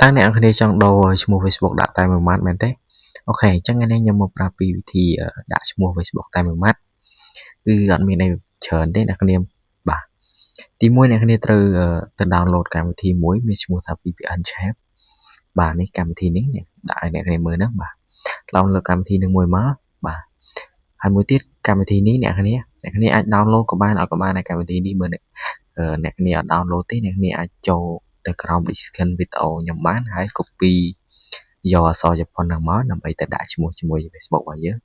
តើអ្នកនរគ្នាចង់ដូរឈ្មោះ Facebook ដាក់តែមួយម៉ាត់មែនទេ? OK អញ្ចឹងថ្ងៃនេះខ្ញុំមកប្រាប់ពីវិធីដាក់ឈ្មោះ Facebook តែមួយម៉ាត់គឺអត់មានអីច្រើនទេអ្នកគ្នាបាទទីមួយអ្នកគ្នាត្រូវទៅ download កម្មវិធីមួយមានឈ្មោះថា VPN Chef បាទនេះកម្មវិធីនេះដាក់ឲ្យអ្នកគ្នាមើលហ្នឹងបាទ download កម្មវិធីនឹងមួយមកបាទហើយមួយទៀតកម្មវិធីនេះអ្នកគ្នាអ្នកគ្នាអាច download ក៏បានអត់ក៏បានដែរកម្មវិធីនេះបើអ្នកគ្នាអត់ download ទេអ្នកគ្នាអាចចូលទៅក្រោម description វីដេអូខ្ញុំបានហើយ copy យកអក្សរជប៉ុនហ្នឹងមកដើម្បីទៅដាក់ឈ្មោះជាមួយ Facebook របស់យើង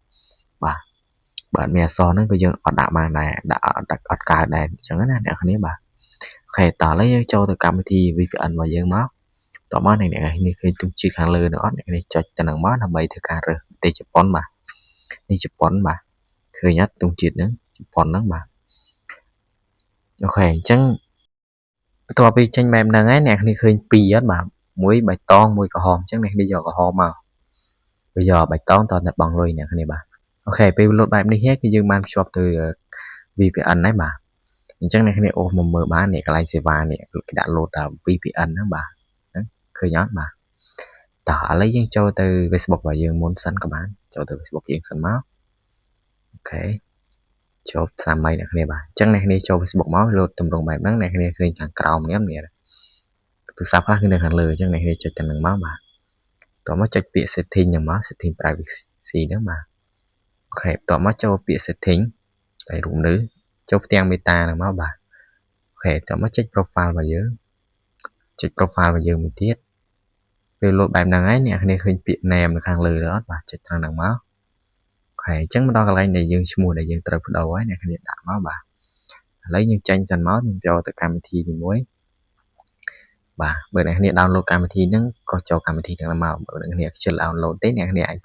បាទបើអត់មានអក្សរហ្នឹងក៏យើងអត់ដាក់បានដែរដាក់អត់អត់កើតដែរអញ្ចឹងណាអ្នកគ្នាបាទ OK តោះឥឡូវយើងចូលទៅកម្មវិធី VPN របស់យើងមកតោះមកអ្នកនេះឃើញទង់ជាតិខាងលើនោះអត់អ្នកនេះចុចទៅនឹងមកដើម្បីធ្វើការរើសប្រទេសជប៉ុនបាទនេះជប៉ុនបាទឃើញអត់ទង់ជាតិហ្នឹងជប៉ុនហ្នឹងបាទ OK អញ្ចឹងបន្ទាប់ពីចេញបែបហ្នឹងហើយអ្នកគ្នាឃើញពីរអត់បាទមួយបៃតងមួយក្រហមអញ្ចឹងអ្នកគ្នាយកក្រហមមកវាយកបៃតងតតែបង់លុយអ្នកគ្នាបាទ OK ពេលលោតបែបនេះគឺយើងបានភ្ជាប់ទៅ VPN ហើយបាទអញ្ចឹងអ្នកគ្នាអូសមកមើលបាននេះកន្លែងសេវានេះគេដាក់លោតថា VPN ហ្នឹងបាទហ្នឹងឃើញអត់បាទតោះឥឡូវយើងចូលទៅ Facebook របស់យើងមុនសិនក៏បានចូលទៅ Facebook យើងសិនមក OK ចូលសាមីអ្នកគ្នាបាទអញ្ចឹងអ្នកគ្នាចូល Facebook មកលោតទម្រង់បែបហ្នឹងអ្នកគ្នាឃើញខាងក្រោមនេះមានទូរស័ព្ទខ្លះគឺនៅខាងលើអញ្ចឹងអ្នកគ្នាចុចទៅនឹងមកបាទតោះមកចុចពាក្យ setting ហ្នឹងមក setting privacy ហ្នឹងបាទ OK បន្ទាប់មកចូលពាក្យ setting តែរូបនេះចូលផ្ទាំង Meta ហ្នឹងមកបាទ OK បន្ទាប់មកចុច profile របស់យើងចុច profile របស់យើងមួយទៀតពេលលោតបែបហ្នឹងហើយអ្នកគ្នាឃើញពាក្យ name នៅខាងលើទៅអត់បាទចុចត្រង់ហ្នឹងមក OK អញ្ចឹងមកដល់កន្លែងដែលយើងឈ្មោះដែលយើងត្រូវបដូរហើយអ្នកគ្នាដាក់មកបាទឥឡូវយើងចេញសិនមកខ្ញុំចូលទៅកម្មវិធីនេះមួយ បាទបើអ្នកគ្នា download កម្មវិធីហ្នឹងក៏ចូលកម្មវិធីហ្នឹងមកបើអ្នកគ្នាខ្ជិល download ទេអ្នកគ្នាអាច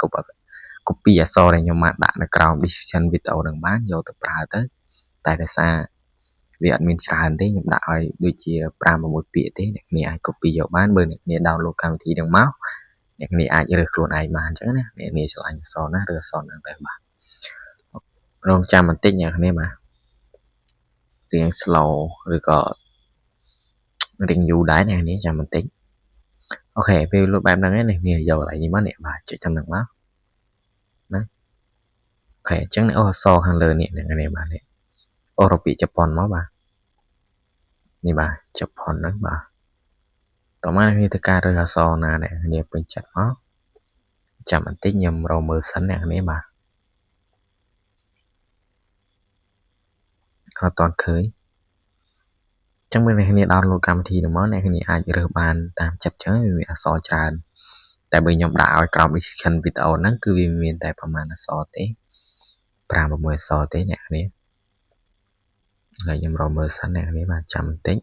copy អក្សរដែលខ្ញុំបានដាក់នៅក្រោម description វីដេអូហ្នឹងបានយកទៅប្រើទៅតែដោយសារវាអត់មានច្រើនទេខ្ញុំដាក់ឲ្យដូចជា5 6ពាក្យទេអ្នកគ្នាអាច copy យកបានបើអ្នកគ្នា download កម្មវិធីហ្នឹងមកអ្នកគ្នាអាចរើសខ្លួនឯងបានអញ្ចឹងណាអ្នកគ្នាឆ្លាញ់អក្សរណារើសអក្សរហ្នឹងទៅបាទរងចាំបន្តិចអ្នកគ្នាបាទរៀង slow ឬក៏រៀងយូរដែរអ្នកនេះចាំបន្តិច OK ពេលលោតបែបហ្នឹងឯងនេះយកកន្លែងនេះមកនេះបាទចុចតាមហ្នឹងមកណា OK អញ្ចឹងនេះអូអក្សរខាងលើនេះអ្នកនេះបាទនេះអូរពាក្យជប៉ុនមកបាទនេះបាទជប៉ុនហ្នឹងបាទតោះមកនេះធ្វើការរើសអក្សរណាអ្នកគ្នាពេញចិត្តមកចាំបន្តិចខ្ញុំរកមើលសិនអ្នកនេះបាទអត់ទាន់ឃើញចឹងពេលអ្នកគ្នា download កម្មវិធីហ្នឹងមកអ្នកគ្នាអាចរើសបានតាមចិត្តចឹងវាមានអក្សរច្រើនតែបើខ្ញុំដាក់ឲ្យក្រោម description វីដេអូហ្នឹងគឺវាមានតែប្រហែលអក្សរទេ5 6អក្សរទេអ្នកគ្នាឥឡូវខ្ញុំរកមើលសិនអ្នកគ្នាបាទចាំបន្តិច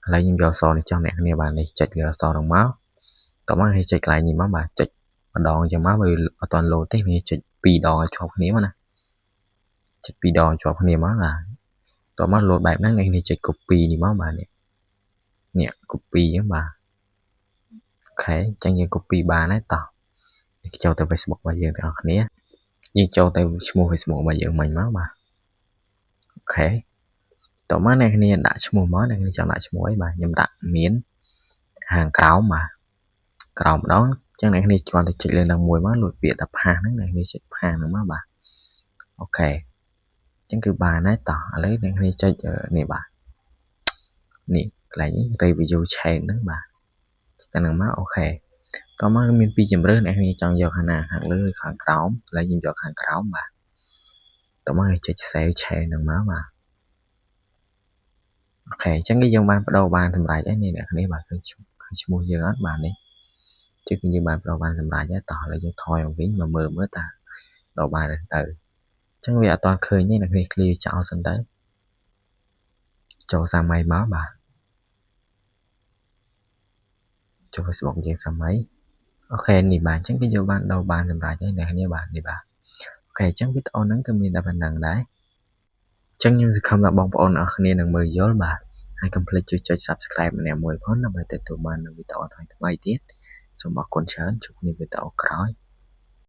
ឥឡូវខ្ញុំយកអក្សរនេះចុះអ្នកគ្នាបាទនេះចុចលើអក្សរហ្នឹងមកតោះមកឲ្យចុចកន្លែងនេះមកបាទចុចម្ដងចឹងមកវាអត់ទាន់លោតទេវាចុច2ដងឲ្យជាប់គ្នាមកណាចុច2ដងជាប់គ្នាមកបាទតោះមកលោតបែបហ្នឹងអ្នកនេះចុច copy នេះមកបាទនេះនេះ copy អញ្ចឹងបាទ OK អញ្ចឹងយើង copy បានហើយតោះចូលទៅ Facebook របស់យើងទាំងអស់គ្នាយើងចូលទៅឈ្មោះ Facebook របស់យើងមិញមកបាទ OK តោះមកអ្នកគ្នាដាក់ឈ្មោះមកអ្នកគ្នាចង់ដាក់ឈ្មោះអីបាទខ្ញុំដាក់មានខាងក្រោមបាទក្រោមម្ដងអញ្ចឹងអ្នកគ្នាគ្រាន់តែចុចលើនឹងមួយមកលួចពាក្យថា paste ហ្នឹងអ្នកគ្នាចុច paste ហ្នឹងមកបាទ OK អញ្ចឹងគឺបានហើយតោះឥឡូវអ្នកគ្នាចុចនេះបាទនេះកន្លែងនេះ review change ហ្នឹងបាទចុចតែហ្នឹងមក OK តមកមានពីរជម្រើសអ្នកគ្នាចង់យកខាងណាខាងលើឬខាងក្រោមឥឡូវខ្ញុំយកខាងក្រោមបាទតមកចុច save change ហ្នឹងមកបាទ OK អញ្ចឹងគឺយើងបានបដូរបានសម្រេចហើយនេះអ្នកគ្នាបាទឃើញឈ្មោះយើងអត់បាទនេះជិះគឺយើងបានបដូរបានសម្រេចហើយតោះឥឡូវយើងថយមកវិញមកមើលមើលតើដូរបានទៅអញ្ចឹងវាអត់ទាន់ឃើញទេអ្នកគ្នា clear ចោលសិនទៅចូលសាមីមកបាទចូល Facebook យើងសាមី OK នេះបាទអញ្ចឹងគឺយកបានដូរបានសម្រេចហើយអ្នកគ្នាបាទនេះបាទ OK អញ្ចឹងវីដេអូហ្នឹងគឺមានតែប៉ុណ្្នឹងដែរអញ្ចឹងខ្ញុំសង្ឃឹមថាបងប្អូនអរគ្នានឹងមើលយល់បាទហើយកុំភ្លេចជួយចុច Subscribe ម្នាក់មួយផងដើម្បីទទួលបាននូវវីដេអូថ្មីៗទៀតសូមអរគុណច្រើនជួបគ្នាវីដេអូក្រោយ